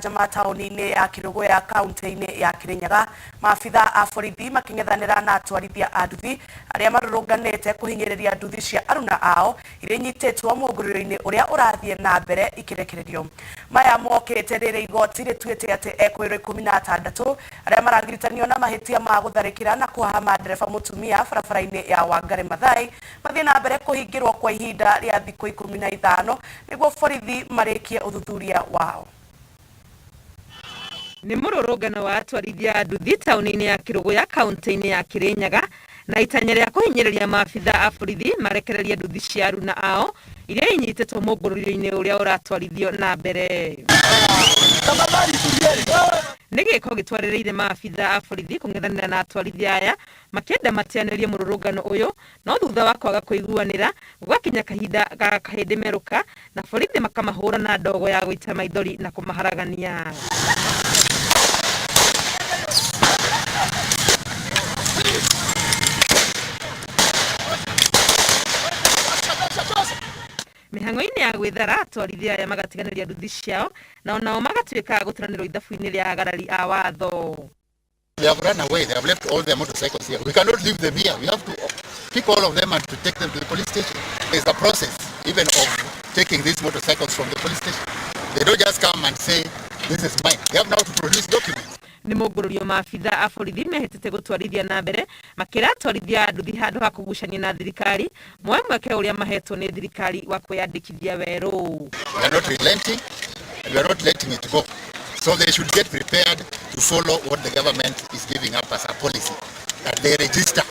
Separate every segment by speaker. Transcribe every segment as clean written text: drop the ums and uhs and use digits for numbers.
Speaker 1: Gĩcanjama taũni-inĩ ya Kĩrũgũya kaunti-inĩ ya Kĩrĩnyaga, maabitha a borithi makĩng'ethanĩra na atwarithia a nduthi arĩa marũrũnganĩte kũhinyĩrĩria nduthi cia aruna ao iria inyitĩtwo mũngũrũrio-inĩ ũrĩa ũrathiĩ na mbere ikĩrekererio. Maya mokĩte rĩrĩa igoti rĩtuĩte atĩ ekũĩrwo 16 arĩa maragiritanio na mahĩtia ma gũtharĩkĩra na kũhahama ndereba mũtumia barabara-inĩ ya Wangari Maathai mathiĩ na mbere kũhingĩrwo kwa ihinda rĩa thikũ 15 nĩguo borithi marĩkie ũthuthuria wao.
Speaker 2: Nĩ mũrũrũngano wa atwarithia a nduthi taũni-inĩ ya Kĩrũgũya kaunti-inĩ ya Kĩrĩnyaga na itanya rĩa kũhinyĩrĩria maabitha a borithi marekererie nduthi cia aruna ao iria inyitĩtwo mũngũrũrio-inĩ ũrĩa ũratwarithio na mbere. Nĩ gĩko gĩtwarĩrĩire maabitha a borithi kũng'ethanĩra na atwarithia aya makĩenda mateanĩrie mũrũrũngano ũyũ, no thutha wa kwaga kũiguanĩra gũgakinya kahinda ga kahĩndĩ merũka na borithi makamahũra na ndogo ya gũita maithori na kũmaharagania. Mĩhang'o-inĩ ya gwĩthara, atwarithia aya magatiganĩria nduthi ciao na onao magatuĩka a gũturanĩrwo ithabu-inĩ rĩa agarari a watho.
Speaker 3: They have run away. They have left all their motorcycles here. We cannot leave them here. We have to pick all of them and to take them to the police station. There's a process even of taking these motorcycles from the police station. They don't just come and say, "This is mine." They have now to produce documents.
Speaker 2: Nĩ mũngũrũrio maabitha a borithi mehĩtĩte gũtwarithia na mbere makĩra atwarithia a nduthi handũ ha kũgucania na thirikari moe mweke ũrĩa mahetwo nĩ thirikari wa kwĩyandĩkithia werũ.
Speaker 3: We are not relenting and we are not letting it go. So they should get prepared to follow what the government is giving up as a policy, that they register.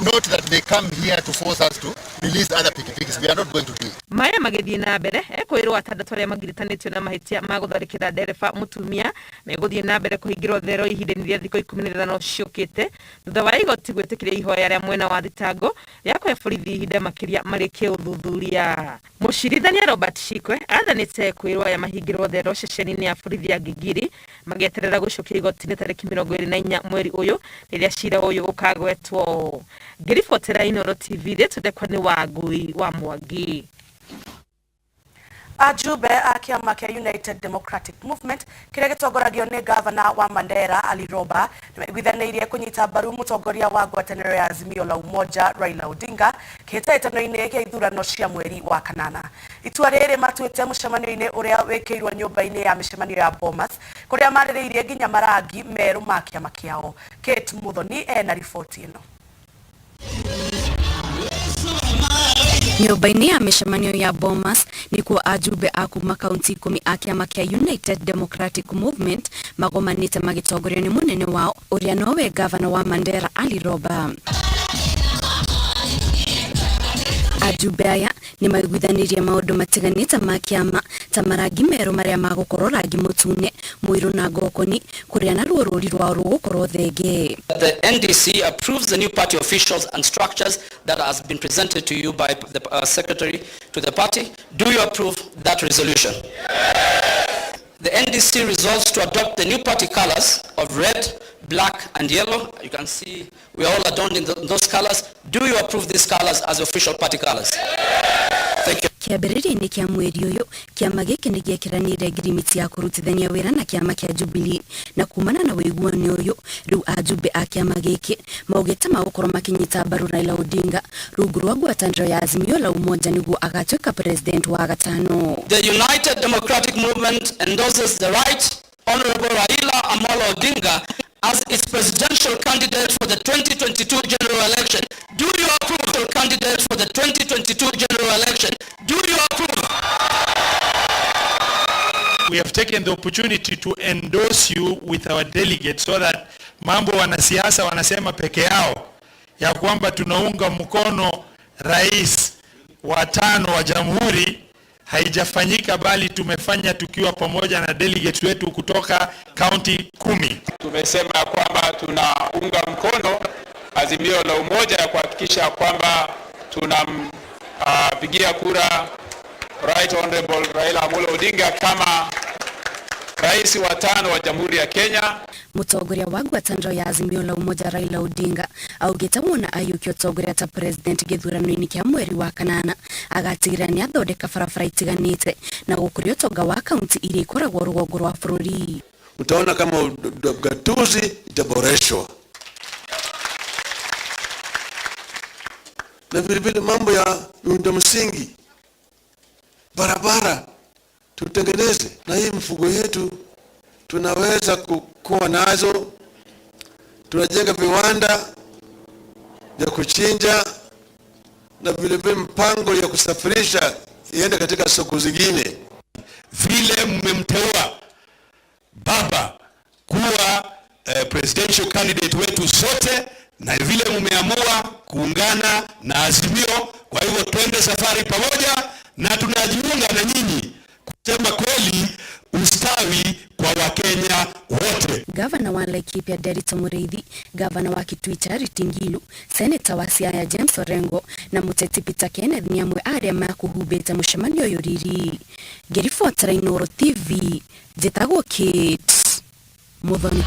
Speaker 3: Not that they come here to force us to release other pikipikis. We are not going to do it.
Speaker 2: Maya magĩthiĩ na mbere, ekwĩrwo atandatũ arĩa magiritanĩtio na mahĩtia ma gũtharĩkĩra ndereba mũtumia megũthiĩ na mbere kũhingĩrwo thero ihinda-inĩ rĩa thikũ 15 ciũkĩte thutha wa igoti gwĩtĩkĩria ihoya rĩa mwena wa thitango rĩa kũhe borithi ihinda makĩria marĩkie ũthuthuria. Mũcirithania Robert Shikwe athanĩte kwĩrwo aya mahingĩrwo thero ceceni-inĩ ya borithi ya Gigiri magĩeterera gũcokio igoti-inĩ tarĩki 24 mweri ũyũ rĩrĩa cira ũyũ ũkagwetwo. Ngĩribotera Inooro TV, rĩtũndekwa nĩ Wangui wa Mwangi.
Speaker 1: Ajumbe a kĩama kĩa United Democratic Movement kĩrĩa gĩtongoragio nĩ gavana wa Mandera Ali Roba nĩmaiguithanĩirie kũnyita mbaru mũtongoria wa ngwatanĩro ya Azimio la Umoja Raila Odinga kĩhĩtahĩtano-inĩ gĩa ithurano cia mweri wa kanana. Itua rĩrĩ matuĩte mũcemanio-inĩ ũrĩa wĩkĩirwo nyũmba-inĩ ya mĩcemanio ya Bomas kũrĩa marĩrĩirie nginya marangi merũ ma kĩama kĩao. Kate Muthoni ena riboti ĩno.
Speaker 4: Nyũmba-inĩ ya mĩcemanio ya Bomas nĩkuo ajumbe a kuma kaunti 10 a kĩama kĩa United Democratic Movement magomanĩte magĩtongorio nĩ mũnene wao ũrĩa nowe gavana wa Mandera Ali Roba. Ajumbe aya nĩ maiguithanirie maũndũ matiganĩte ma kĩama ta marangi merũ marĩa magũkorwo rangi mũtune, mũirũ na ngokoni, kũrĩa naruo rũri rwao rũgũkorwo thenge.
Speaker 5: The NDC approves the new party officials and structures that has been presented to you by the secretary to the party. Do you approve that resolution? The NDC resolves to adopt the new party colors of red, black and yellow. You can see we are all adorned in those colors. Do you approve these colors as official party colors? Thank you.
Speaker 4: Kĩambĩrĩria-inĩ kĩa mweri ũyũ, kĩama gĩkĩ nĩ gĩekĩranĩire ngirimiti ya kũrutithania wĩra na kĩama kĩa Jubilee, na kumana na ũiguano ũyũ rĩu ajumbe a kĩama gĩkĩ maugĩte magũkorwo makĩnyita mbaru Raila Odinga rungu rwa ngwatanĩro ya Azimio la Umoja nĩguo agatuĩka president wa gatano.
Speaker 5: The United Democratic Movement endorses the Right Honorable Raila Amolo Odinga as its presidential candidate for the 2022 general election. Do you approve the candidate for the 2022 general election? Do you approve?
Speaker 6: We have taken the opportunity to endorse you with our delegates so that mambo wanasiasa wanasema peke yao ya kwamba tunaunga mkono rais wa tano wa jamhuri haijafanyika, bali tumefanya tukiwa pamoja na delegates wetu kutoka kaunti 10.
Speaker 7: Tumesema kwamba tunaunga mkono Azimio la Umoja ya kuhakikisha kwamba tunampigia kura Right Honorable Raila Amolo Odinga kama rais wa tano wa Jamhuri ya Kenya.
Speaker 4: Mutongoria wa ngwatanĩro ya Azimio la Umoja Raila Odinga augĩte wona aiyũkia ũtongoria ta president gĩthurano-inĩ kĩa mweri wa kanana agatigĩrĩra nĩ athondeka barabara itiganĩte na gũkũria ũtonga wa kaunti iria ikoragwo rũgongo rwa bũrũri.
Speaker 8: Utaona kama ugatuzi itaboreshwa na vilevile mambo ya miundo msingi, barabara tutengeneze, na hii mfugo yetu tunaweza kuwa nazo. Tunajenga viwanda vya kuchinja na vilevile mpango ya kusafirisha iende katika soko zingine.
Speaker 6: Vile mmemteua baba kuwa presidential candidate wetu sote, na vile mmeamua kuungana na Azimio, kwa hivyo twende safari pamoja, na tunajiunga na nyinyi kusema kweli, ustawi kwa Wakenya wote.
Speaker 4: Gavana wa Laikipia Derito Muriithi, gavana wa Kitui Charity Ngilu, seneta wa Siaya James Orengo na muteti Peter Kenneth ni amwe aria makuhumbĩte mũcemanio ũyũ riri. Ngĩribotera Inooro TV, njĩtagwo Kate Muthoni.